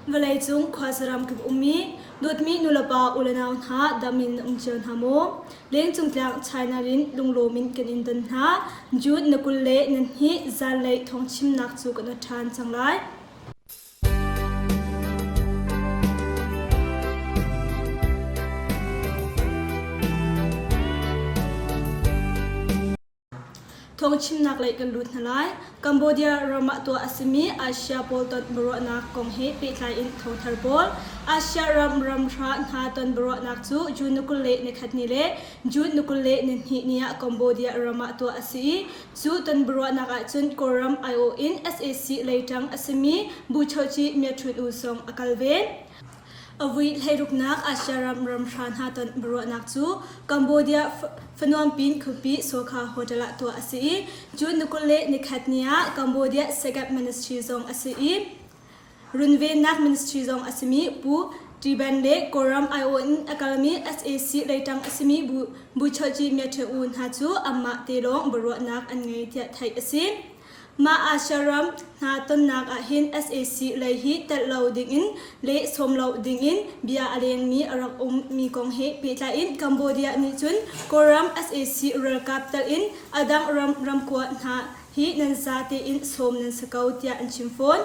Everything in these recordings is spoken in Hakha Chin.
Vawleicung khuasaram kip ummi dawtmi nulepa ulenau hna dam in na um cio hna maw? Lengcung tlang China in lunglawm in kan in don hna. June na 22 zanlei thawngchimnak cu kan ṭhan cang lai. Thawngchimnak lei kan lut hna lai. Cambodia ram ah tuah a simi Asia pawl ton biaruahnak kong he pehtlai in thawngthar pawl. Asia ram ramhra hna ton biaruahnak cu June 21 ni le June 22 ni ah Cambodia ram ah tuah a si i cu ton biaruahnak ahcun Kawlram aiawh in sac leiṭang a simi Buchochi Myathrun U zong a kal ve. A vui hleiruknak Asia ram ramhra hna ton biaruahnak cu Cambodia Phnom Penh khuapi Sokha Hotel ah tuah a si i June ni 21 ni ah Cambodia Second Ministry zong a si i runvennak ministry zong a simi Pu Tiban le Kawlram aiawh in a kalmi sac leiṭang a simi Buchoji Myathe U hna cu anmah te lawng biaruahnak an ngei tiah theih a si. Mah Asia ram hna tonnak ahhin sac lei hi telh lo dingin le sawm lo dingin bia a lengmi a rak ummi kong he pehtlai in Cambodia nih cun Kawlram sac ralkap telh in a dang ram ramkua hna hi nan za tein sawm nan si ko tiah an chim fawn.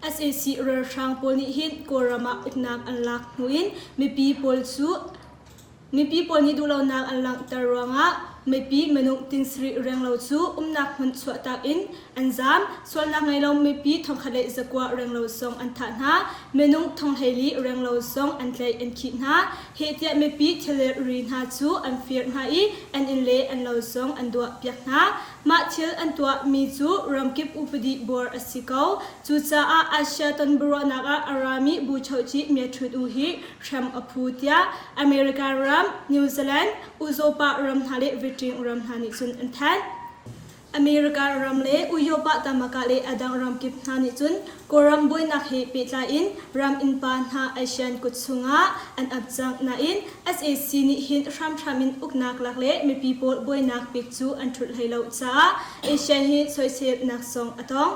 Sac ralhrang pawl nih hin Kawlram ah uknak an lak hnu in mipi pawl cu Mipi pawl nih duhlonak an langhter ruangah mipi minung ting sarih renglo cu umnak hmun chuahtak in an zaam. Sualnak ngei lo mipi 1900 renglo zong an thah hna. Minung 14 renglo zong an tlaih an khih hna. Heh tiah mipi thilri hna cu an fir hna i an inn le an lo zong an duah piak hna. Mah thil an tuahmi cu ramkip upadi buar a si ko. Cucaah Asia tonbiaruahnak ah a rami Buchohci Myathrut U hi hrem a phu tiah America ram, New Zealand, Uzopa ram hna le Britain ram hna nih cun an thanh. America ram le Uyopa tamaka le a dang ram kip hna nih cun Kawlram buainak he pehtlai in ram innpa hna ASEAN kut chungah an ap cang nain sac nih hin hramhram in uknak lak le mipi pawl buainak pek cu an ṭhulh hlei lo caah ASEAN hi soiselnak zong a tong.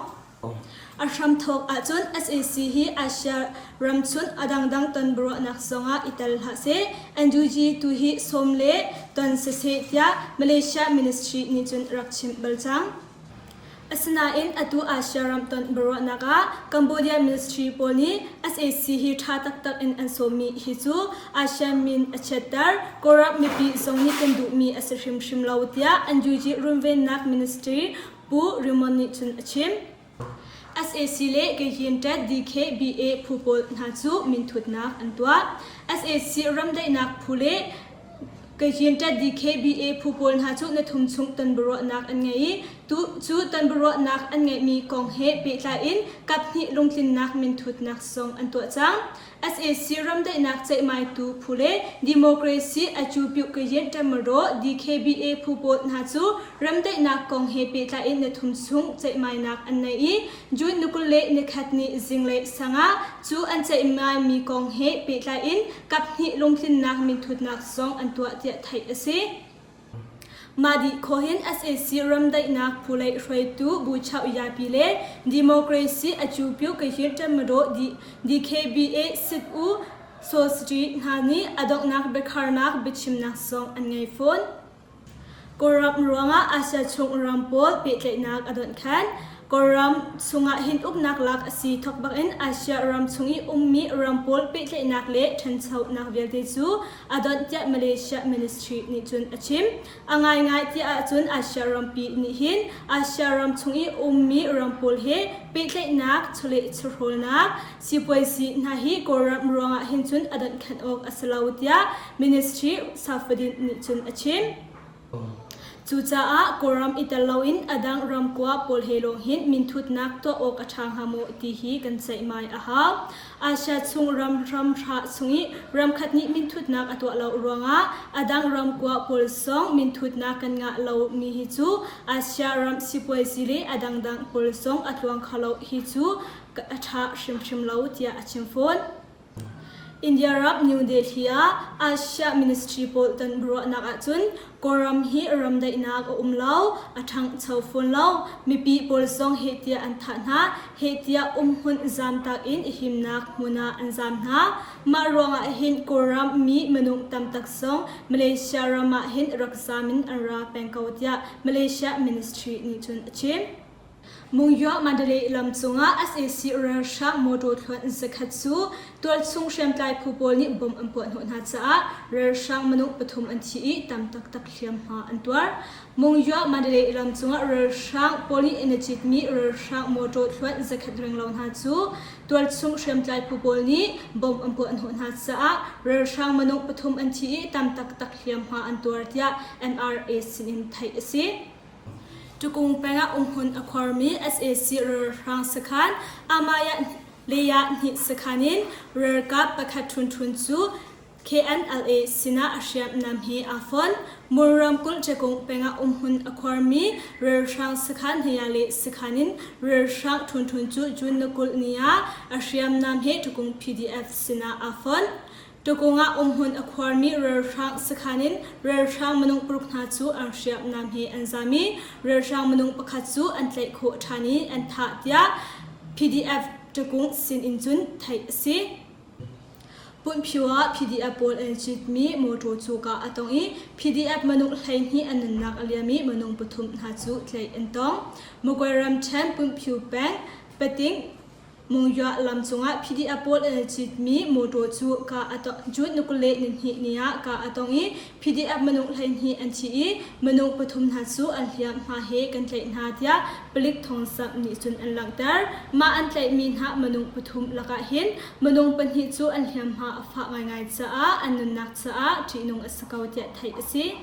A hramthawk ahcun sac hi Asia ramchun a dangdang ton biaruahnak zongah i tel hlah seh, NUG tu hi sawm le ton siseh tiah Malaysia Ministry nih cun rak chimh bal cang. Asinain atu Asia ram ton biaruahnak ah Cambodia Ministry pawl nih sac hi ṭha taktak in an sawmmi hi cu Asia min a chiatter, Kawlram mipi zong nih kan duhmi a si hrimhrim lo tiah NUG runvennak ministry Pu Rimon nih cun a chim. Sac le Kayin Tet DKBA phu pawl hna cu minthutnak an tuah. Sac ramdaihnak phu le Kayin Tet DKBA phu pawl hna cu na thum chung tonbiaruahnak an ngei i tu cu tonbiaruahnak an ngeihmi kong he pehtlai in kaphnih lungtlinnak minthutnak zong an tuah cang. Sac ramdaihnak ceihmaitu phu le democracy acu Pyuhkayin Tamaraw DKBA phu pawl hna cu ramdaihnak kong he pehtlai in nithum chung ceihmainak an nei i June ni 21 ni zinglei sang ah cu an ceihmaimi kong he pehtlai in kaphnih lungtlinnak minthutnak zong an tuah tiah theih a si. Mah dih khawh hin sac ramdaihnak phu lei hruaitu Bu Chau Yapi le Democracy Acu Pyu Kahin Ṭanmadaw DKBA Sit U Saw Street hna nih a donghnak biakharnak biachimnak zong an ngei fawn. Kawlram ruangah Asia chung ram pawl pehtlaihnak a donh khan. Kawlram chungah hin uknak lak a si thawk bak in Asia ram chung i ummi ram pawl pehtlaihnak le ṭhanchonak vialte cu a donh tiah Malaysia Ministry nih cun a chim. A ngaingai tiah ahcun Asia rampi nih hin Asia ram chung i ummi ram pawl he pehtlaihnak, chawleh chawhrawlnak, sipuazi hna hi Kawlram ruangah hin cun a donhkhanh awk a si lo tiah Ministry Safadin nih cun a chim. Cucaah Kawlram i tel loin a dang ramkua pawl he lawng hin minthutnak tuah awk a ṭha hnga maw ti hi kan ceihmai a hau. Asia chung ram hramhra chung i ramkhat nih minthutnak a tuah lo ruangah a dang ramkua pawl zong minthutnak kan ngah lomi hi cu Asia ram sipuaizi le a dangdang pawl zong a tluang kho lo hi cu a ṭha hrimhrim lo tiah a chim fawn. India ram New Delhi ah Asia Ministry pawl ton biaruahnak ahcun Kawlram hi ram daihnak a um lo, a ṭhangcho fawn lo. Mipi pawl zong heh tiah an thah hna, heh tiah umhmun zamtak in i himnak hmun ah an zam hna. Mah ruangah hin Kawlram mi minung tam tak zong Malaysia ram ah hin rak zam in an ra peng ko tiah Malaysia Ministry nih cun a chim. Mungyaw Mandalay lam cungah sac ralhrang motor thluan zakhat cu tualchung hriamtlai phu pawl nih bomb an puahhnawh hna caah ralhrang minung pathum an thi i tam taktak hliamhma an tuar. Mungyaw Mandalay lam cungah ralhrang pawl nih an i citmi ralhrang motor thluan zakhat renglo hna cu tualchung hriamtlai phu pawl nih bomb an puahhnawh hna caah ralhrang minung pathum an thi i tam taktak hliamhma an tuar tiah MRA sinin theih a si. Tukung peng ah umhmun a khuarmi sac ralhrang sakhan Amaya Leya Hnih sakhan in ralkap pakhat Htun Htun cu KNLA sinah a hriamnam he aa fonh. Mon ramkulh Ṭekung peng ah umhmun a khuarmi ralhrang sakhan Hnayale sakhan in ralhrang Htun Htun cu June na 20 ni ah a hriamnam he Ṭukung PDF sinah aa fonh. Tukung ah umhmun a khuarmi ralhrang sakhan in ralhrang minung paruk hna cu an hriamnam he an zam i ralhrang minung pakhat cu an tlaih khawh ṭhan i an thah tiah PDF Tukung sinin cun theih a si. Punphiu ah PDF pawl an citmi mawṭaw cu kah a tong i PDF minung 12 an nunnak a liam i minung pathum hna cu tlaih an tong. Magway ramṭhen Punphiu peng Pating Mungya lam cungah PDF pawl an i citmi mawṭaw cu ka a tong June ni 22 ni ah ka a tong i PDF minung 12 an thi i minung pathum hna cu an hliamhma he kan tlaih hna tiah palik thawngzamh nih cun an langhter. Mah an tlaihmi hna minung pathum lakah hin minung pahnih cu an hliamhma a fah ngaingai caah an nunnak caah ṭihnung a si ko tiah theih a si.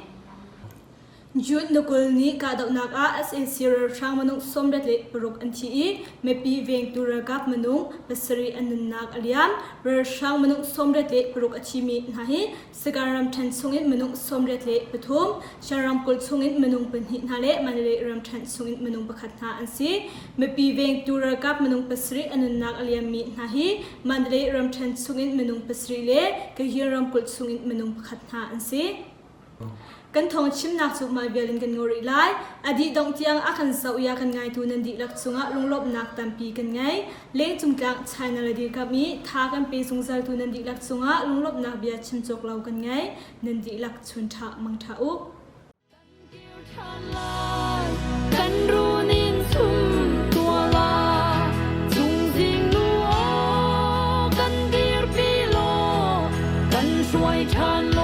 June ni 20 ni kahdohnak ah sac ralhrang minung 36 an thi i mipi vengtu ralkap minung pasarih an nunnak a liam. Ralhrang minung 36 a thimi hna hi Sagaing ramṭhen chungin minung 83, Shan ramkulh chungin minung pahnih hna le Mandalay ramṭhen chungin minung pakhat hna an si. Mipi vengtu ralkap minung pasarih a nunnak a liammi hna hi Mandalay ramṭhen chungin minung pasarih le Kayin ramkulh chungin minung pakhat hna an si. Kan thawng chimnak cu mah vial in kan ngol rih lai. A dih dongh tiang a kan zoh i a kan ngaitu nan dihlak cungah lunglawmhnak tampi kan ngei. Lengcung tlang China le dirkamh i tha kan pe zungzaltu nan dihlak cungah lunglawmhnak bia chim cawk lo kan ngei. Nan dihlak chun ṭha mang ṭha u. Kan run in sum tua la Cungzing nu aw kan dirpi law kan hruai ṭhan.